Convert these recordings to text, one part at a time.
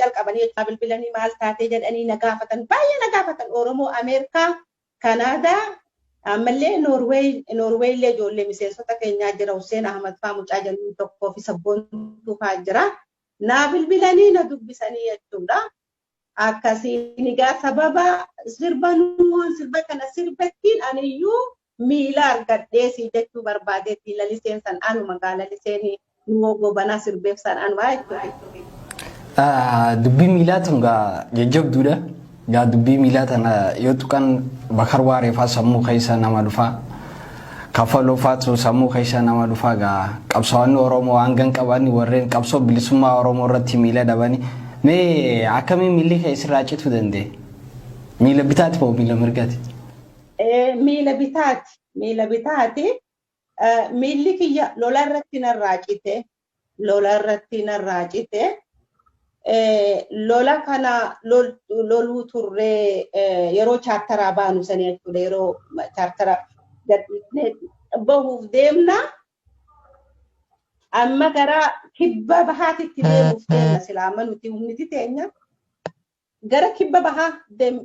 Calqabanii jechaa bilbilanii maal taatee jedhanii na gaafatan, baay'ee na gaafatan. Oromoo Ameerikaa, Kanaadaa, ammallee Noorweey illee ijoollee miseensota keenyaa jira. Hussein Ahmad faa mucaa jennuun tokkoo fi sabboontuu faa jira. Naa bilbilanii na dubbisanii jechuudha. Akkasiin egaa sababa sirba nuun sirba kana sirbettiin aniyyuu miila argadhee si jechuu barbaadeetti. Laliseen san anuma gaa, laliseen nuwoo gobanaa sirbeef san anuma jechuudha. Dubbii miilaa tun gaa jajjabduudha. Gaa dubbii miilaa tana yoo tuqan Bakar Waareefaa sammuu keessa nama dhufaa. Kafaloo faatu sammuu keessa nama dhufaa. Gaa qabsaa'onni Oromoo hangan qaban warreen qabsoo bilisummaa Oromoo irratti miila dhabani. Mee akkamiin miilli kee sirraa cituu danda'e? Miila bitaati moo miila mirgaati? Miila bitaati. Miila bitaati. Miilli kiyya lola irratti narraa cite. Lola irratti narraa cite. Lola kana loluu turree yeroo chaartaraa baanu sanii jechuudha. Yeroo chaartara gadhiisnee bahuuf deemna. Amma gara kibba bahaatitti deemuuf deemna silaa, amma nuti humniti teenya gara kibba bahaa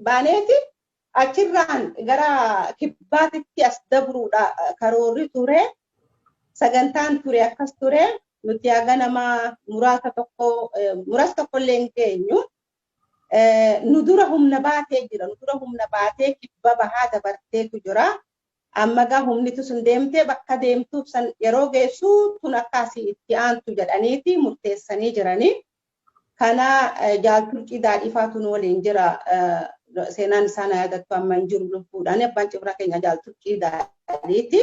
baaneeti achirraan gara kibbaatitti as dabruudha karoorri ture. Sagantaan ture akkas ture. Nuti haga nama muraasa tokko, muraasa tokko illee hin geenyu. Nu dura humna baatee jira. Nu dura humna baatee kibba bahaa dabarteetu jira. Amma gaa humnitu sun deemtee bakka deemtuuf san yeroo geessu tun akkaasii itti aantu jedhaniiti murteessanii jiranii. Kana jaalturqii daadhiifaatu nu waliin jira. Seenaan isaa na yaadattu, amma hin jiru lubbuudhaan, abbaan cibraa keenya jaalturqii daadhiiti.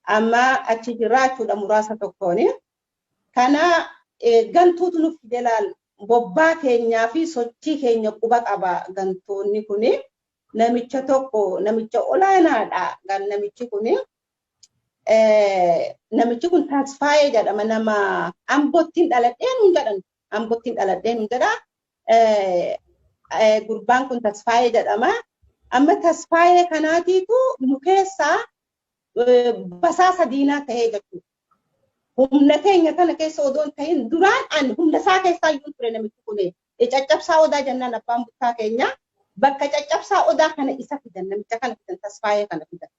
Amma achi jira jechuudha muraasa tokkooni. Kana gantuutu nu fide laal, bobbaa keenyaa fi sochii keenya quba qaba gantoonni kuni. Namicha tokko, namicha olaanaadha gan namichi kuni. Namichi kun Tasfaayee jedhama, nama Ambottiin dhaladhee nuun jedhan. Ambottiin dhaladhee nuun jedha. Gurbaan kun Tasfaayee jedhama. Amma Tasfaayee kanaatiitu nu keessaa basaasa diinaa ta'ee jechuudha. Humna keenya kana keessa odoo hin ta'in duraan ani humna isaa keessaa iyyuu ture namichi kun. Caccabsaa odaa jennaan abbaan buttaa keenya bakka caccabsaa odaa kana isa fidan, namicha kana fidan, Tasfaayee kana fidan.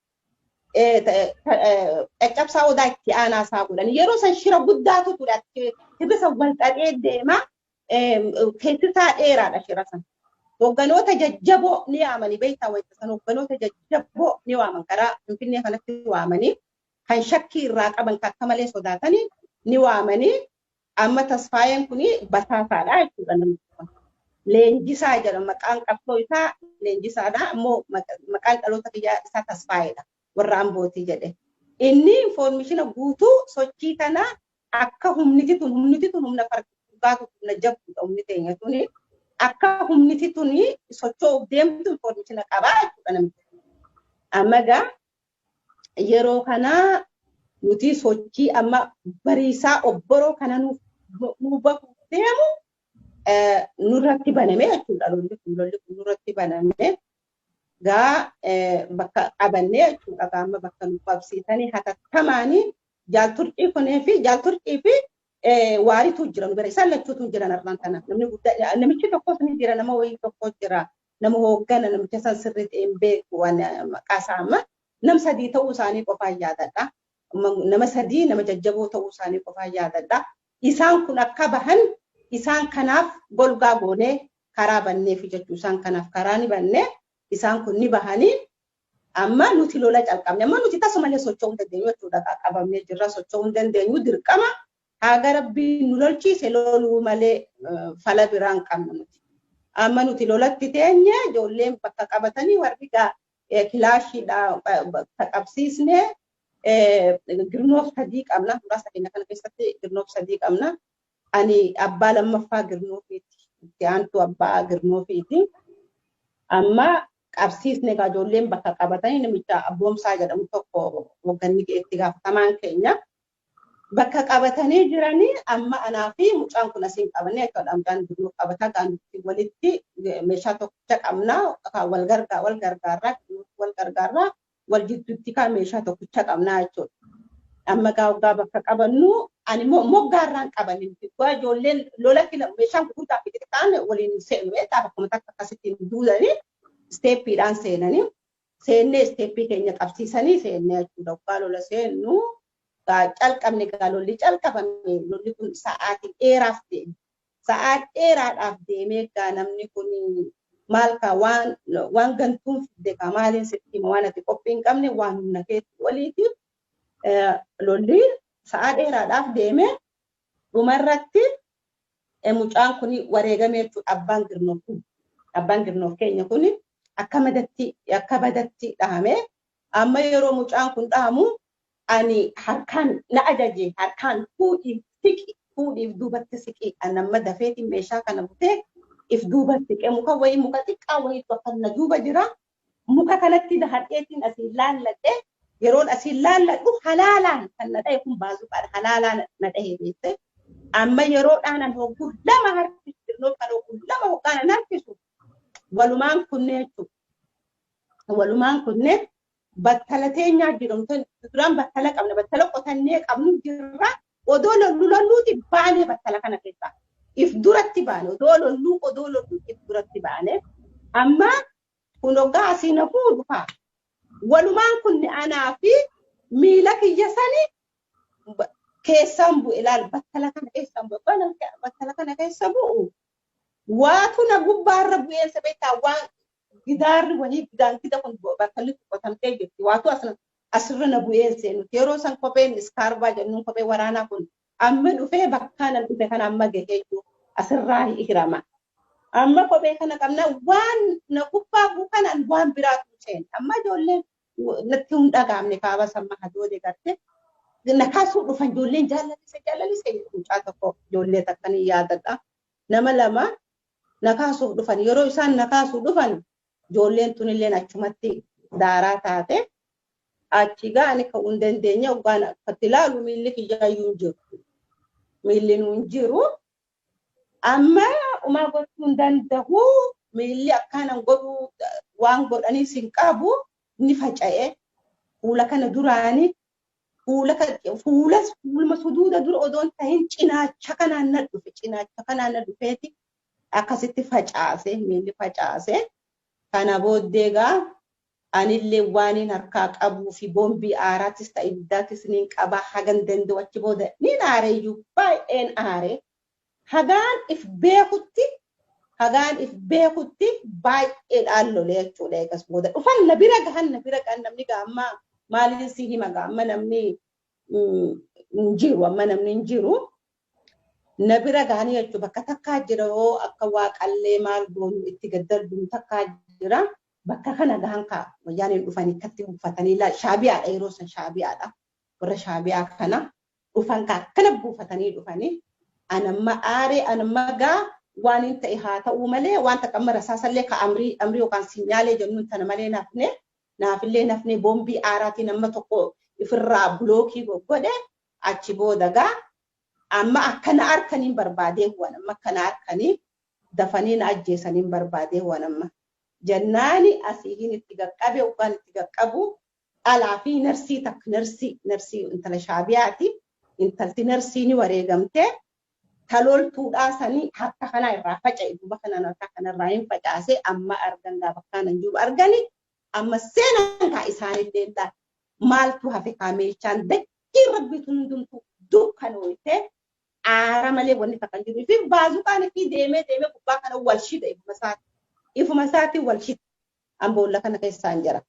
Caccabsaa odaa itti aanaa isaa godhan. Yeroo san shira guddaatu ture, hirrisa wal xaxee deema. Keessi isaa dheeraadha shira san. Hogganoota jajjaboo ni waamanii beektaa, wayita san hogganoota jajjaboo ni waaman, karaa Finfinnee kanatti waamanii, kan shakkii irraa qaban, kan akka malee sodaatanii ni waamanii. Amma Tasfaayeen kun basaasaadha jechuudha namichi kun. Leenjisaa jedhama, maqaan qabsoo isaa Leenjisaadha, ammoo maqaan dhaloota kiyyaa isaa Tasfaayeedha, warra Ambootii jedhe. Inni information guutuu sochii kana akka humniti tun humna fargaatu, humna jabduudha humni teenya tuni, akka humniti tuni socho'uuf deemtu information qabaa jechuudha namichi. Amma egaa yeroo kana nuti sochii amma bariisaa obboroo kana nuuf nu bahuuf deemu nurratti baname jechuudha. Lolli kun nurratti baname. Gaa bakka qabannee jechuudha. Gaa amma bakka nu qabsiisanii hatattamaanii jaalturqii kunii fi jaalturqii fi waaritu jira nu bira, isaan lachuutu jiran har'aan tana. Namni guddaa, namichi tokkos ni jira, nama wayii tokko jira, nama hooggana, namicha san sirriitti hin beeku waan maqaa isaa. Amma nam sadii ta'uu isaanii qofaan yaadadha. Nama sadii, nama jajjaboo ta'uu isaanii qofaan yaadadha. Isaan kun akka bahan isaan kanaaf golgaa goonee karaa banneef jechuu, isaan kanaaf karaa ni bannee, isaan kun ni bahanii, amma nuti lola calqabne. Amma nuti tasumallee socho'uu hin dandeenyu jechuudha. Qabamnee jirra, socho'uu hin dandeenyu. Dirqama haga Rabbiin nu lolchiise loluu malee fala biraan qabnu nuti. Amma nuti lolatti teenye, ijoolleen bakka qabatanii, warri kilaashiidha qabsiisne, girnoof sadii qabna. Muraasa keenya kana keessatti girnoof sadii qabna. Ani abbaa lammaffaa girnoofiiti. Itti aantu abbaa girnoofiiti. Amma qabsiisne egaa, ijoolleen bakka qabatanii, namicha Abboomsaa jedhamu tokko hoogganni itti gaafatamaan keenya. Bakka qabatanii jiranii, amma anaa fi mucaan kun asiin qabannee jechuudha. Mucaan girnoof qabataa, gaandutti walitti meeshaa tokkicha qabna. Wal gargaarraa, wal gargaarraa, wal jidduutti kaa meeshaa tokkicha qabnaa jechuudha. Amma gaa waggaa bakka qabannu Ani moggaarraan qabani. Ijoolleen lola meeshaan gurguddaa fi xixiqqaan waliin seenu beektaa, bakkuma takka akkasitti duudanii steppiidhaan seenanii, seennee steppii keenya qabsiisanii seennee jechuudha. Waggaa lola seennu calqabne, gaa lolli calqabame. Lolli kun sa'aatii dheeraaf deeme. Sa'aa dheeraadhaaf deemee, gaa namni kun maal kaa waan gantuun fidde, kaa maaliin sitti hima, waan ati qophii hin qabne, waan humna keetti oliiti. Lolli sa'aa dheeraadhaaf deeme, dhumarratti mucaan kun wareegame jechuudha. Abbaan Girnoof kun, abbaan Girnoof keenya kun akka badatti dhahame. Amma yeroo mucaan kun dhahamu ani harkaan na ajaje, harkaan fuudhiif siqi, fuudhiif duubatti siqi. Ani amma dafeetiin meeshaa kana butee if duuba siqe. Muka wayii, muka xiqqaa wayiitu akka na duuba jira. Muka kanatti dahadheetiin asiin laalladhe. Yeroon asiin laalladhu halaalaan kan na dhahe kun baazuqaadha, halaalaan na dhahe beekte. Amma yeroo dhaanan hogguu lama harkisu, Girnoof kan hogguu lama hoggaanan harkisu, walumaan kunnee jechuudha. Walumaan kunnee battala teenyaa jiru. Duraan battala qabna, battala qotannee qabnu jirra. Odoo lollu lolluuti baanee battala kana keessaa. If duratti baane, odoo lolluu, odoo lolluu if duratti baane. Amma kun hoggaa asii na fuudhu faa. Walumaan kunne, anaa fi miila kiyya sani keessaan bu'e. Ilaal, battala kana keessaan bu'e. Battala kana keessa bu'u, waatu na gubbaarra bu'eensa beektaa, waan gidaarri wahii gidaan gida kun battalli qotamtee jirti. Waatu asirra na bu'een seenu. Yeroo san kopheen iskaarbaa jennuun, kophee waraanaa kun amma dhufee bakka nan dhufe kana amma gahee jiru asirraa hirama. Amma kophee kana qabna, waan na gubbaa bu'u kanaan waan biraatu seene. Amma ijoolleen natti hin dhagaamne, kaaba samma hadoode garte. Na kaasuu dhufan ijoolleen, jaallalise jaallalise. Mucaa tokko, ijoollee takka ni yaadadha. Nama lama na kaasuuf dhufan. Yeroo isaan na kaasuu dhufan ijoolleen tunilleen achumatti daaraa taate. Achi gaa ani ka'uu hin dandeenye. Hoggaan akkatti ilaalu miilli kiyyaayyuu hin jiru. Miilli hin jiru. Amma umaa gochuu hin danda'u. Miilli akkaanan godhuu waan godhaniis hin qabu. Ni faca'e. Fuula kana duraanii fuula fuulas fuuluma suduuda dura odoon tahin cinaacha kanaan na dhufe. Cinaacha kanaan na dhufeeti akkasitti facaase, miilli facaase. Kana booddee gaa anillee waan harkaa qabuu fi boombii aaraatis ta'e ibiddaatis niin qabaa, hagan danda'u achi booda niin aareeyyuu, baay'een aare. Hagaan if beekutti, hagaan if beekutti baay'eedhaan lolee jechuudha. Eegas booda dhufan, na bira gahan, na bira gahan. Namni gaa amma maaliin si hima, gaa amma namni hin jiru, amma namni hin jiru. Na bira gahanii jechuudha. Bakka takkaa jira, yoo akka waaqallee maal goonu itti gaddarbinu takkaa jira. Bakka kana gahan kaa wayyaaniin dhufanii akkatti buufatanii, shaabiyaadha, yeroo san shaabiyaadha. Warra shaabiyaa kana dhufan kaa akkana buufatanii dhufanii. Anamma aaree, anamma gaa waan hin ta'e haa ta'uu malee, waan takka amma rasaasallee ka amrii amrii yookaan sinyaalee jennuun tana malee nafne, naafillee nafne. Boombii aaraatiin amma tokko ifirraa blockii godhe. Achi booda gaa amma akkana harkaniin barbaadee waan amma akkana harkanii dafanii na ajjeesaniin barbaadee waan amma jennaani asiin itti qaqqabe. Waan itti qaqqabu dhalaa fi narsii takka, narsii intala shaabiyaati. Intalti narsii ni wareegamtee, taloltuudhaa sanii harka kana irraa faca'e, duuba kanaan harka kanarraa hin facaase. Amma argan gaa, bakkaan hin jiru argani. Amma seenan kaa isaanillee maaltu hafe kaa, meeshaan dachii rabbiitu hundumtu dukkanooyte, aara malee wanni takka hin jiru. Fi baazuqaan fi deemee deemee gubbaa kana wal shida, ifuma isaati. Ifuma isaati wal shida. An boolla kana keessaan jira.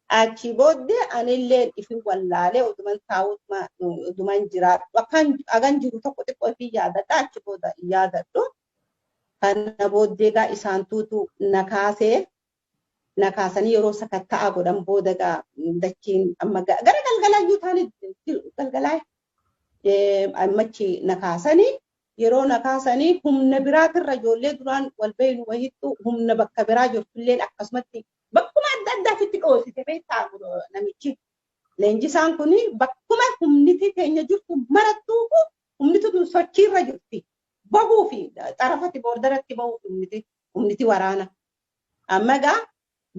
Achi booddee anillee ifin wallaalee oduman taa'uutuma oduman jiraadhu. Akkan hagan jiru tokko xiqqoo ifin yaadadha. Achi booda hin yaadadhu. Kana booddee gaa isaantuutu na kaasee, na kaasanii yeroo sakatta'aa godhan booda gaa dachiin amma gara galgalaayyuu taane galgalaa ammachi na kaasanii. Yeroo na kaasanii humna biraatirra ijoollee duraan wal beeynu wahittu humna bakka biraa jirtulleen akkasumatti bakkuma adda addaatitti dhoosite beektaa. Namichi leenjisaan kun bakkuma humniti keenya jirtu marattuu humniti tun sochiirra jirti, bahuu fi xarafatti borderatti bahuu fi humniti waraana. Amma gaa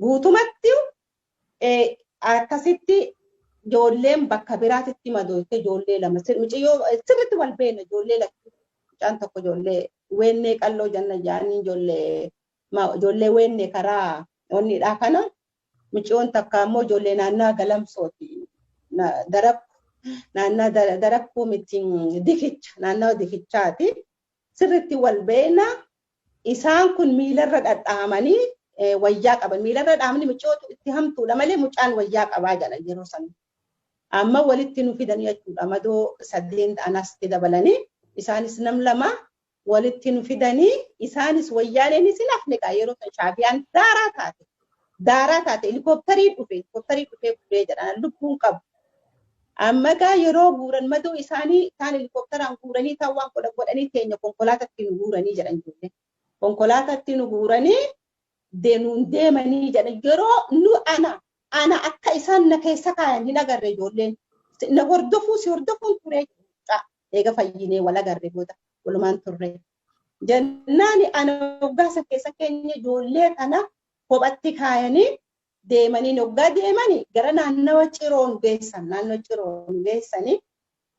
guutumatti akkasitti Ijoolleen bakka biraatitti madooyte ijoollee lama mucayyoo sirriitti wal beekna ijoollee lachuu mucaan tokko ijoollee weennee qalloo janna jaanii ijoollee weennee karaa onnidhaa kana mucayyoon takka ammoo ijoollee naannaa galamsooti darakku naannaa darakkuu miti dikicha naannaa dikichaati sirriitti wal beekna isaan kun miilarra dhadhaamanii wayyaa qaban miilarra dhaamni mucootu itti hamtuudha malee mucaan wayyaa qabaa jedhan yeroo sana. Amma walitti nu fidan jechuudha madoo sadeen anasti dabalanii isaanis nam lama walitti nu fidanii isaanis wayyaaleenis hin hafne gaa yeroo san shaabiyaan daaraa taate daaraa taate helikoophtarii dhufe helikoophtarii dhufee guuree jedhan lubbuun qabu. Amma gaa yeroo guuran madoo isaanii isaan helikoophtaraan guuranii ta'an waan godhan godhanii teenya konkolaatatti nu guuranii jedhan ijoolleen. Konkolaatatti nu guuranii deemuun deemanii jedhan yeroo nu ana ana akka isaan na keessa kaayan hin agarre ijoolleen na hordofuu si hordofuun turee eega fayyinee wal agarre booda walumaan turre. Jennaan ana hoggaasa keessa keenya ijoollee kana kophatti kaayanii deemanii hoggaa deemanii gara naannawa ciroo nu geessan naannoo ciroo nu geessanii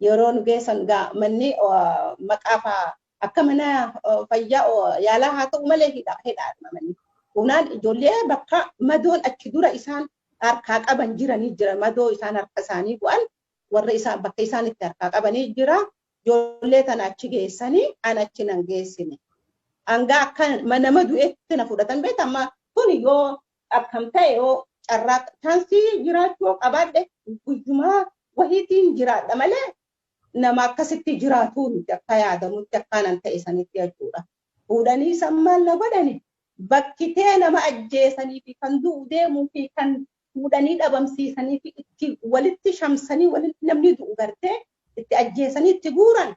yeroo nu geessan gaa manni maqaa akka mana fayyaa yaalaa haa ta'u malee hidhaadha manni. Kunaan ijoollee bakka madoon achi dura isaan harkaa qaban jiranii jira madoo isaan harka isaanii bu'an warra isaan bakka isaan itti harkaa qabanii jira ijoollee tana achi geessanii an achi nan geessine. Hanga akka nama du'etti na fudhatan beekta amma kun yoo akkam ta'e yoo carraa chaansii jiraachuu qabaadhe guyyumaa wahiitiin jiraadha malee nama akkasitti jiraatu miti akka yaadamutti akkaanan ta'e sanitti jechuudha. Fuudhanii san maal na godhani bakkitee nama ajjeesanii fi kan du'u deemuu fi kan fuudhanii dhabamsiisanii fi itti walitti shamsanii walitti namni du'u gartee itti ajjeesanii itti guuran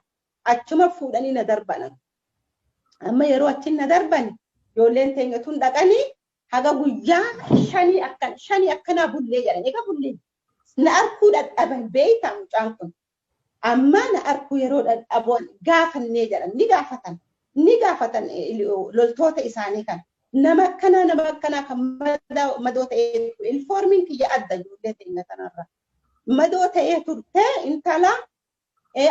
achuma fuudhanii na darban. Amma yeroo achi na darban ijoolleen teenya tun dhaqanii haga guyyaa shanii akkanaa bullee jedhan egaa bullee na arkuu dadhaban beektaa mucaan kun. Amma na arkuu yeroo dadhaban gaafannee jedhan ni gaafatan. Ni gaafatan loltoota isaanii kan nama akkanaa kan madoo ta'ee ilfoormiin kiyya adda ijoollee teenya kanarra. Madoo ta'ee turte intala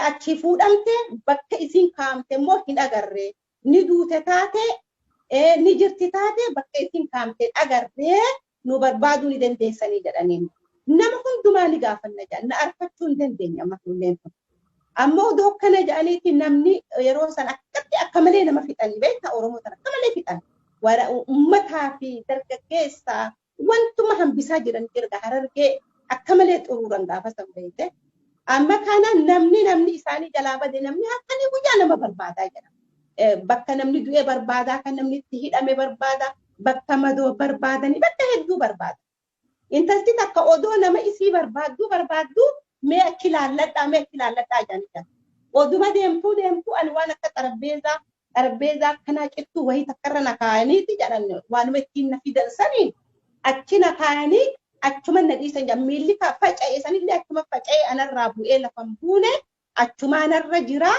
achi fuudhamte bakka isiin kaa'amte immoo hin agarree ni duute taate ni jirti taate bakka isiin kaa'amte agarree nu barbaaduu ni dandeessanii jedhaniin. Nama hundumaa ni gaafanna jedhan na argachuu hin dandeenya amma tulleen kun. Amma odoo akkana jedhaniiti namni yeroo san akkatti akka malee nama fixanii beektaa Oromoo sana akka malee fixan. Wara uummataa fi dargaggeessaa wantuma hambisaa jiran jirga harargee akka malee xuruuran gaafa san beekte. Amma kana namni isaanii jalaa bade namni halkanii guyyaa nama barbaadaa jedha. Bakka namni du'e barbaadaa kan namni itti hidhame barbaadaa bakka madoo barbaadanii bakka hedduu barbaada. Intalti takka odoo nama isii barbaaddu mee achi laalladhaa jedhanii. Oduma deemtuu ani waan akka xarabbeezaa akkanaa cittuu wayii takkarra na kaayaniiti jedhan waanuma ittiin na fidan saniin achi na kaayanii achuma na dhiisan jedhan miilli faca'e sanillee achuma faca'e anarraa bu'ee lafa hin buune achuma anarra jira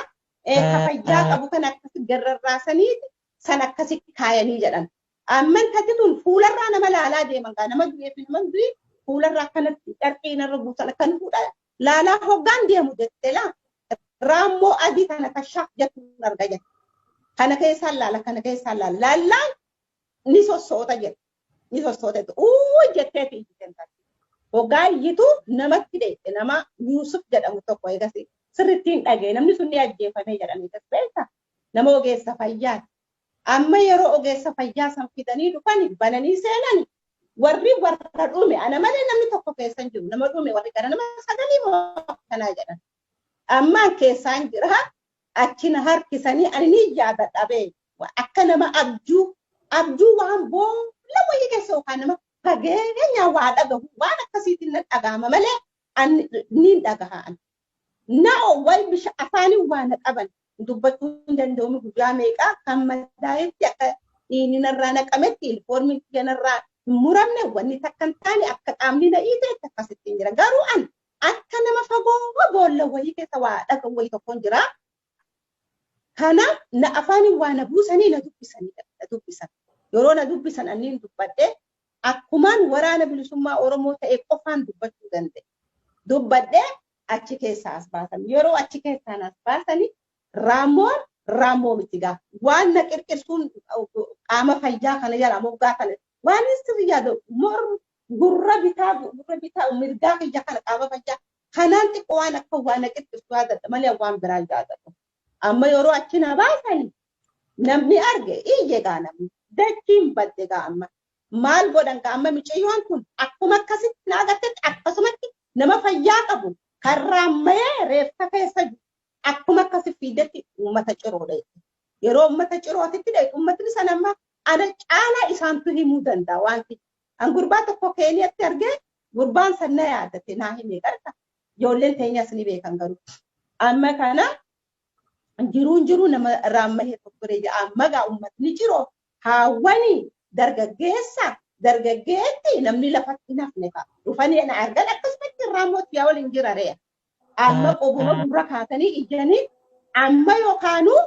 fayyaa qabu kan akkasi gararraasaniiti san akkasi kaayanii jedhan. Amma intalti tun fuularraa nama laalaa deeman gaa nama du'ee fi nama du'i fuularraa akkanatti carqii narra buusan akkan fuudha laalaa hoggaan deemu jettee laa raammoo adii kana kashaaf jettuun arga jette. Kana keessaan laala kana keessaan laala laallaan ni sossoota jette ni sossoota jette uu jetteeti ijjiten taate. Hoggaa iyyitu namatti dheedhe nama Yuusuf jedhamu tokko eegas sirriitti hin dhagee namni sun ni ajjeefamee jedhame eegas beektaa nama ogeessa fayyaati. Amma yeroo ogeessa fayyaa san fidanii dhufani bananii seenani warri warra dhume ana malee namni tokko keessa hin jiru nama dhume warri gara nama sagalii moo akkanaa jedhan. Ammaan keessaan jira achi na harkisanii ani ni yaadadha bee akka nama abjuu waan boolla wayii keessa yookaan nama fageenya waa dhagahu waan akkasiitiin na dhagahama malee ani ni dhagaha. Na wal bisha afaanii waa na qaban dubbachuu hin danda'u guyyaa meeqaa kan madaa'etti akka dhiigni narraa naqametti ilfoormiin kiyya narraa hin muramne wanni takka hin taane akka qaamni na dhiiteetti akkasitti hin jira. Garuu ani akka nama fagoo boolla wayii keessa waa dhagahu wayii tokkoon jira. Kanaaf na afaaniin waa na buusanii na dubbisan. Yeroo na dubbisan ani dubbadhe akkumaan waraana bilisummaa Oromoo ta'e qofaan dubbachuu danda'e. Dubbadhee achi keessaa as baasan. Yeroo achi keessaan as baasanii raammoon raammoo miti gaa. Waan na qirqirsuun qaama fayyaa kana jala moggaa kana waan sirri yaadu morma gurra bitaa mirgaa kiyya kana qaama fayyaa kanaan xiqqoo waan akka waan na qirqirsu yaadadha malee waan biraa yaadadha. Amma yeroo achi na baasanii namni arge iyye gaa namni dachiin badde gaa amma maal godhan gaa amma miciyyoon kun akkuma akkasitti na agartetti akkasumatti nama fayyaa qabu kan raammayee reeffa keessa jiru akkuma akkasi fiidetti uummata ciroodha. Yeroo uummata cirootitti dha uummatni sana amma ana caalaa isaantu himuu danda'a wanti. An gurbaa tokko Keeniyatti argee gurbaan san na yaadate naa himee garta. Ijoolleen teenyas ni beekan garuu. Amma kana jiruun jiruu nama raammayee tokko reeja amma gaa uummatni ciroo haawwanii dargaggeessa dargaggeetti namni lafatti nafne fa'a. Dhufanii na argan akkasumatti raammooti yaa waliin jira re'a. Amma qobuma gurra kaatanii ijjanii amma yookaanuu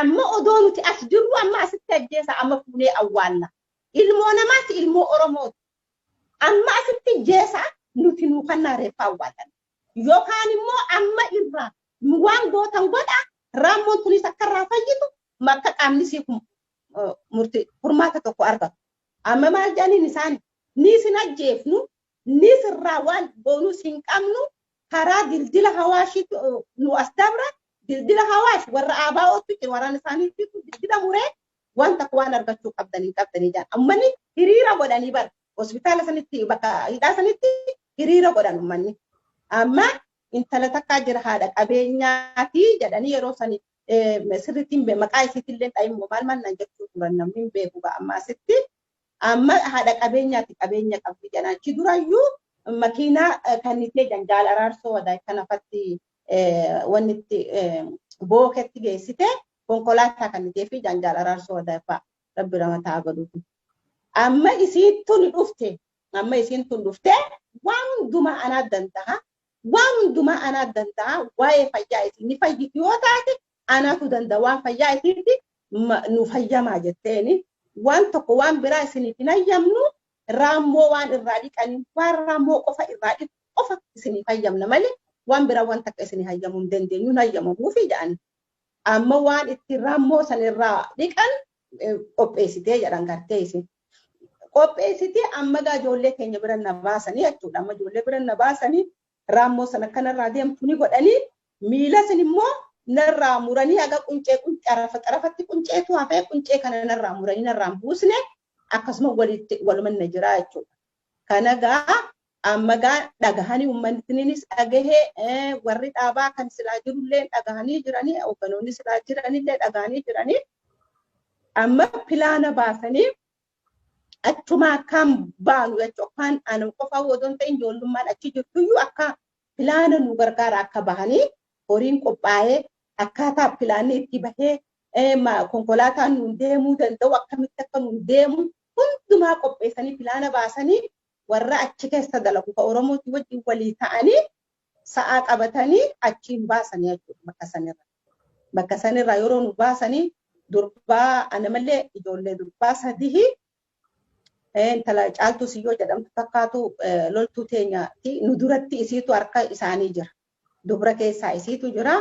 amma odoo nuti as jirru amma asitti ajjeesa amma fuunee awwaalla. Ilmoo namaati ilmoo Oromooti. Amma asitti jeesa nuti nuu kannaa reeffa awwaallan. Yookaan immoo amma irraa waan gootan godha raammoon tunis akka irraa fayyitu makka qaamni sii murtii furmaata tokko argatu. Amma maal jedhaniin isaan ni sin ajjeefnu ni sirraa waan boonus hin qabnu karaa dildila hawaashiitu nu as dabra dildila hawaash warra ABO'tu jira waraana isaaniitu dildila muree waan takka waan argachuu qabdanii qabdanii jedhan. Uummanni hiriira godhanii bara hospitaala sanitti bakka hidhaa sanitti hiriira godhan uummanni. Amma intala takkaa jira haadha qabeenyaati jedhanii yeroo sani sirriitti maqaa isiitillee dha'immoo maal maal naan jechuu turan namni hin beeku amma asitti. Amma haadha qabeenyaati qabeenya qabdi jedhan. Achi durayyuu makiinaa kan itee janjaal araarsoo wadaa kanafatti wanni itti booketti geessite konkolaataa kan itee fi janjaal araarsoo wadaa fa'a rabbi ramataa godhuufi. Amma isiin tun dhufte amma isiin tun dhufte waan hundumaa anaa danda'a waan hundumaa anaa danda'a waa'ee fayyaa isiin ni fayyiti yoo taate anaatu danda'a waan fayyaa isiitti nu fayyamaa jetteeni. Waan tokko waan biraa isiniif hin hayyamnu raammoo waan irraa dhiqanii waan raammoo qofa irraa dhiqu qofa isiniif hayyamna malee waan biraa waan takka isinii hayyamuu hin dandeenyu hin hayyamamuufi jedhan. Amma waan itti raammoo san irraa dhiqan qopheessitee jedhan gartee isin. Qopheessitee amma gaa ijoollee keenya bira na baasanii jechuudha. Amma ijoollee bira na baasanii raammoo sana akkanarraa deemtu ni godhanii miila sin immoo narraa muranii haga quncee xarafatti qunceetu hafee quncee kana narraa muranii narraa buusne akkasuma walitti walumanna jira jechuudha. Kana gaa amma gaa dhagahanii uummatniinis dhagahee warri dhaabaa kan silaa jirullee dhagahanii jiranii hoogganoonni silaa jiranillee dhagahanii jiranii amma pilaana baasanii achuma akkaan baanu jechuudha. Akkaan ana qofaa odoo hin ta'in ijoollummaan achi jirtuyyuu akka pilaana nu gargaara akka bahanii horiin qophaa'ee akkaataa pilaanni itti bahee konkolaataan nuun deemuu danda'u akkamitti akka nuun deemu hundumaa qopheessanii pilaana baasanii warra achi keessa dalagu ka Oromootii wajjin walii ta'anii sa'aa qabatanii achiin baasanii jechuudha bakka sanirra. Bakka sanirra yeroo nu baasanii durbaa ana malee ijoollee durbaa sadii intala Caaltuu Siyyoo jedhamtu fakkaatu loltuu teenyaati nu duratti isiitu harka isaanii jira. Dubra keessaa isiitu jira.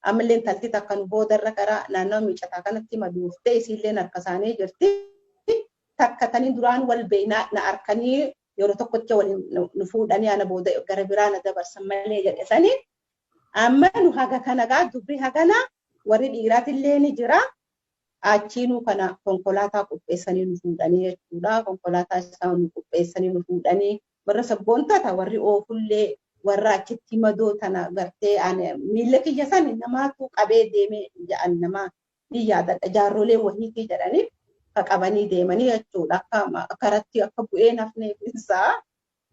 Ammallee intalti takka nu boodarra gara naannoo miicataa kanatti maduuftee isiilleen harka isaanii jirti. Takka tanii duraan wal beeknaa na harkanii yeroo tokkotti waliin nu fuudhanii ana booda gara biraa na dabarsan malee jedhe sanii. Amma nu haga kana gaa dubri hagana warri dhiiraatillee ni jira. Achiinuu kana konkolaataa qopheessanii nu fuudhanii jechuudha. Konkolaataa isaan nu qopheessanii nu fuudhanii warra sabboontota warri oofullee warra achitti madoo tana gartee miila kiyya san namaatu qabee deemee jedhan nama ni yaadadha. Jaarrolee wahiitii jedhanii akka qabanii deemanii jechuudha. Akka karatti akka bu'ee nafneef isaa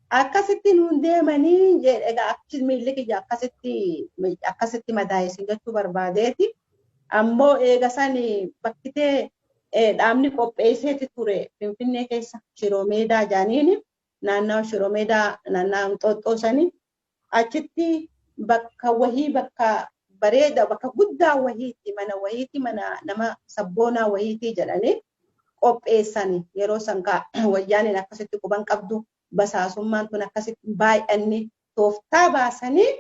akkasitti nuun deemanii egaa achi miilli kiyya akkasitti madaa'e jechuu barbaadeeti. Ammoo eega san bakkitee dhaabni qopheesseeti ture Finfinnee keessa Shiroomeedaa jaaniini naannawa Shiroomeedaa naannawa Inxooxxoo sanii achitti bakka wahii bakka bareeda bakka guddaa wahiitti mana wahiitti mana nama sabboonaa wahiitti jedhanii qopheessani yeroo san wayyaaniin akkasitti quban qabdu basaasummaan tun akkasitti baay'anni Tooftaa baasanii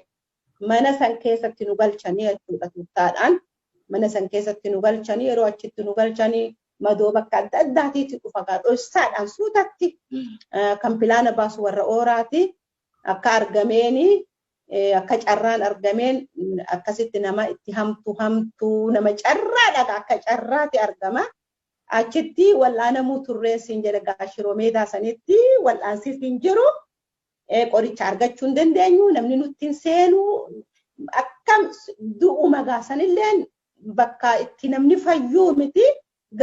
mana san keessatti nu galchanii jechuudha tooftaadhaan. Mana san keessatti nu galchanii, yeroo achitti nu galchanii madoo bakka adda addaatiitti dhufa gaa dhoksaadhaan suutatti kan pilaana baasu warra ooraati. Akka argameeni, akka carraan argameen akkasitti nama itti hamtu hamtuu nama carraadha, akka carraati argama. Achitti wal'aanamuu turreen siin jedha gaa, Shiroo Meedaa sanitti wal'aansis hin jiru. Qoricha argachuu hin dandeenyu, namni nutti hin seenu, akkam du'uma gaasanilleen bakka itti namni fayyuu miti,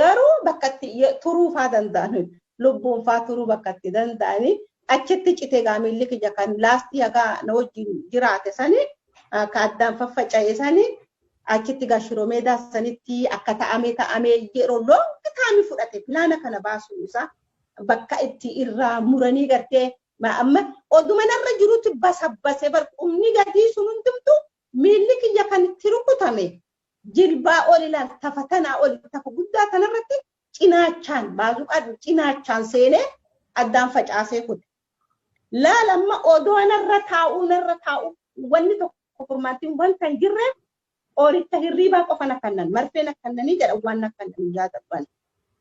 garuu bakka itti turuu faa danda'an, lubbuun faa turuu bakka itti danda'ani. Achitti citee gaa miilli kiyya kan laastii hagaa na wajjin jiraate sani ka addaan faffaca'e sani achitti gaa Shiroo Meedaa sanitti akka ta'amee ta'amee yeroo long time fudhate pilaana kana baasuun isaa, bakka itti irraa muranii gartee amma oduma narra jirutti basabbase bar qubni gadii sun hundumtu. Miilli kiyya kan itti rukutame jilbaa ol ilaal, tafa tanaa ol, tafa guddaa kanarratti cinaachaan baazuqaa cinaachaan seenee addaan facaasee kute. Laal, amma odoo narra taa'uu wanni tokko furmaattiin wanta hin jirre, qoricha hirriibaa qofa na kennan, marfee na kennanii jedha, waan na kennan yaadabban.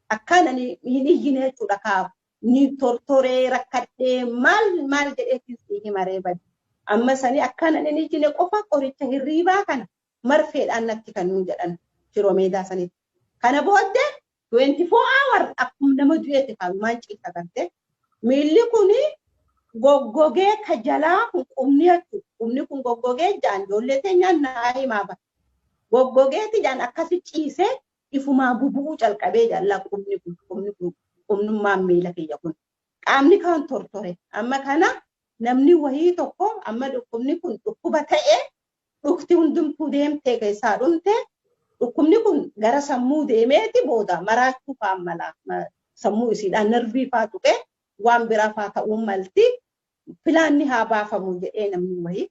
Akkaan hin iyyine jechuudha kaaf ni tortoree rakkadhee maal maal jedheetiin si himaree bade. Amma sanii akkaan hin iyyine qofa qoricha hirriibaa kana marfeedhaan natti kennuu jedhan Shiroo Meedaa sanitti. Kana booddee 24 hour akkuma nama du'eeti kaalumaan ciisa garte. Miilli kuni goggogee ka jalaa kun qubni jechuudha. Qubni kun goggogee jaan ijoollee teenyaan naa himaa bara. Goggogeeti jaan akkasi ciisee ifumaa bubu'uu calqabee jallaa qubni kun, qubni kun, qubnummaan miila kiyya kun. Qaamni kaan tortore. Amma kana namni wayii tokko amma dhukkubni kun dhukkuba ta'e, dhukti hundumtuu deemtee keessaa dhumte, dhukkubni kun gara sammuu deemeeti booda maraachuu fa'aa mala, sammuu isiidhaan narvii fa'aa tuqee waan biraa fa'aa ta'uu malti, pilaanni haa baafamu jedhee namni wayii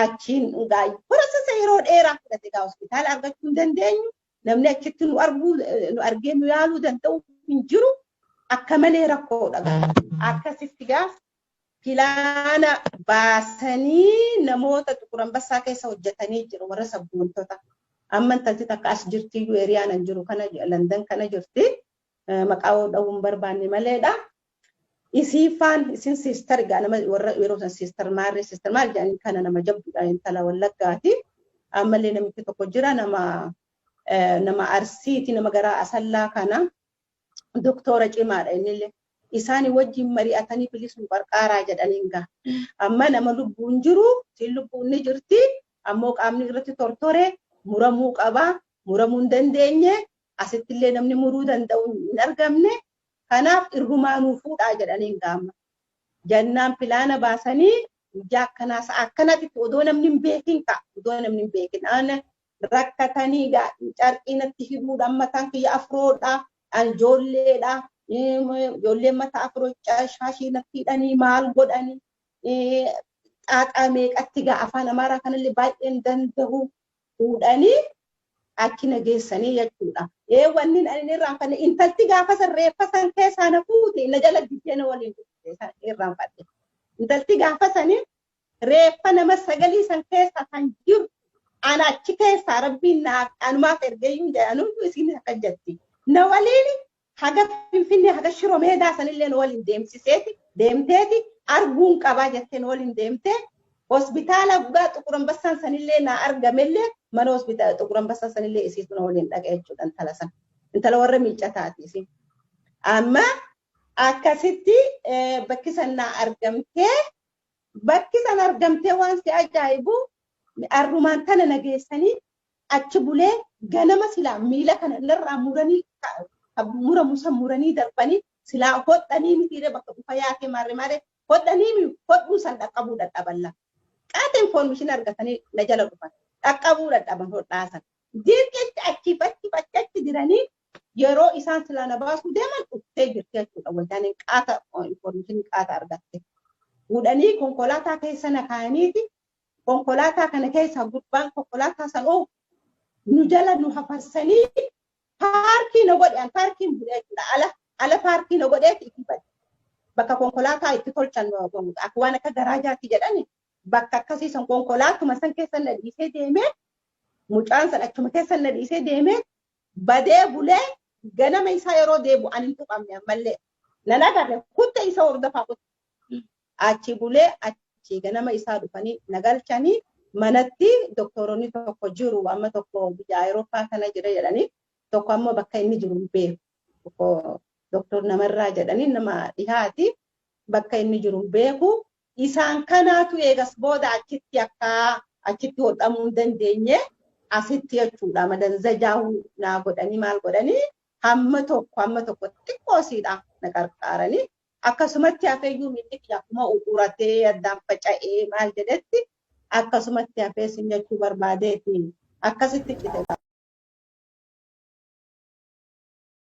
achiin gaa process yeroo dheeraa fudhate gaa. Hospitaala argachuu hin dandeenyu, namni achitti nu arguu, nu argee nu yaaluu danda'u hin jiru, akka malee rakkoodha gaa. Akkasitti gaa pilaana baasanii namoota Xuqur Ambassaa keessa hojjetanii jiru, warra sabboontota. Amma intalti takka as jirti iyyuu, eeriyaan an jiru kana, Landan kana jirti. Maqaa dha'uu hin barbaanne maleedha. Isii faan isin sister gaa nama warra yeroo san sister maarree, sister maal jedhanii kana, nama jabduudha, intala Wallaggaati. Ammallee namichi tokko jira, nama Arsiiti, nama gara Asallaa kana, doktora cimaadha innillee. Isaan wajjin mari'atanii bilisuun qarqaaraa jedhaniin gaa. Amma nama lubbuun jiru, siin lubbuun ni jirti, ammoo qaamni irratti tortore muramuu qaba, muramuu hin dandeenye, asittillee namni muruu danda'u hin argamne, kanaaf irrumaanuu fuudhaa jedhaniin gaama. Jannaan pilaana baasanii guyyaa akkanaa sa'a akkanatti odoo namni hin beekin ka'a, odoo namni hin beekin. Ana rakkatanii carqii natti hidhuudhaan, mataan kiyya afroodha, ijoolleedha. Ijoolleen mataa afroo shaashii natti hidhanii maal godhanii xaaxaa meeqatti gaa, afaan Amaaraa kanallee baay'een danda'u, fuudhanii achi na geessanii jechuudha. Ee, wanni ani irraanfanne, intalti gaafa san reeffa san keessaa na fuute na jala diddee na waliin irraanfadhe. Intalti gaafa sani reeffa nama sagalii san keessa kan jiru ana achi keessaa Rabbiin naaf anumaaf ergeeyyuu jedhanuyyuu isiin akka jetti. Na waliin haga Finfinnee, haga Shiroo Meedaa sanillee na waliin deemsiseeti, deemteeti arguun qabaa jettee na waliin deemtee hospitaala dhugaa Xuqur Ambassaan sanillee naa argamellee, mana hospitaala Xuqur Ambassaa sanillee isiitu na waliin dhaqe jechuudha intala sana. Intala warra miicataati isiin. Amma akkasitti bakki san naa argamtee, bakki san argamtee, waan si ajaa'ibu arrumaan tana na geessanii achi bulee ganama silaa miila kana narraa muranii, muramu san muranii darbanii silaa hodhanii mitiiree bakka dhufa yaatee maarree maarree hodhanii hodhuu san dhaqqabuu dadhaballa. Qaata information argatanii na jala dhufan, dhaqqabuu dadhaban hodhaasan. Dirqichi achiif achiif achi achi diranii yeroo isaan silaa na baasuu deeman dhuftee jirti jechuudha. Wayyaaneen qaata information qaata argatte. Fuudhanii konkolaataa keessa na kaa'aniiti, konkolaataa kana keessa gurbaan konkolaataa san oofu nu jala nu hafarsanii paarkii na godhe, an paarkiin bulee jechuudha. Ala ala paarkii na godheeti itti bade. Bakka konkolaataa itti tolchan, akka waan akka garaajaatti jedhani. Bakka akkasii san konkolaatuma san keessa na dhiisee deemee, mucaan san achuma keessa na dhiisee deemee badee bulee, ganama isaa yeroo deebu ani hin tuqamne ammallee. Nan agarre, kutte isa hordofaa kutte. Achi bulee, achi ganama isaa dhufanii na galchanii manatti. Doktoronni tokko jiru, amma tokko biyya Awurooppaa kana jira jedhanii, tokko ammoo bakka inni jiru hin beeku. Tokko doktor namarraa jedhanii, nama dhihaati, bakka inni jiru hin beeku. Isaan kanaatu eegas booda achitti akka achitti hodhamuu hin dandeenye asitti jechuudha. Madanzajaa naa godhanii, maal godhanii, hamma tokko xiqqoosiidha na qarqaaranii. Akkasumatti hafeeyyuu miilli kiyya akkuma uquratee addaan faca'ee maal jedhetti akkasumatti hafee sin jechuu barbaadeeti akkasitti cite.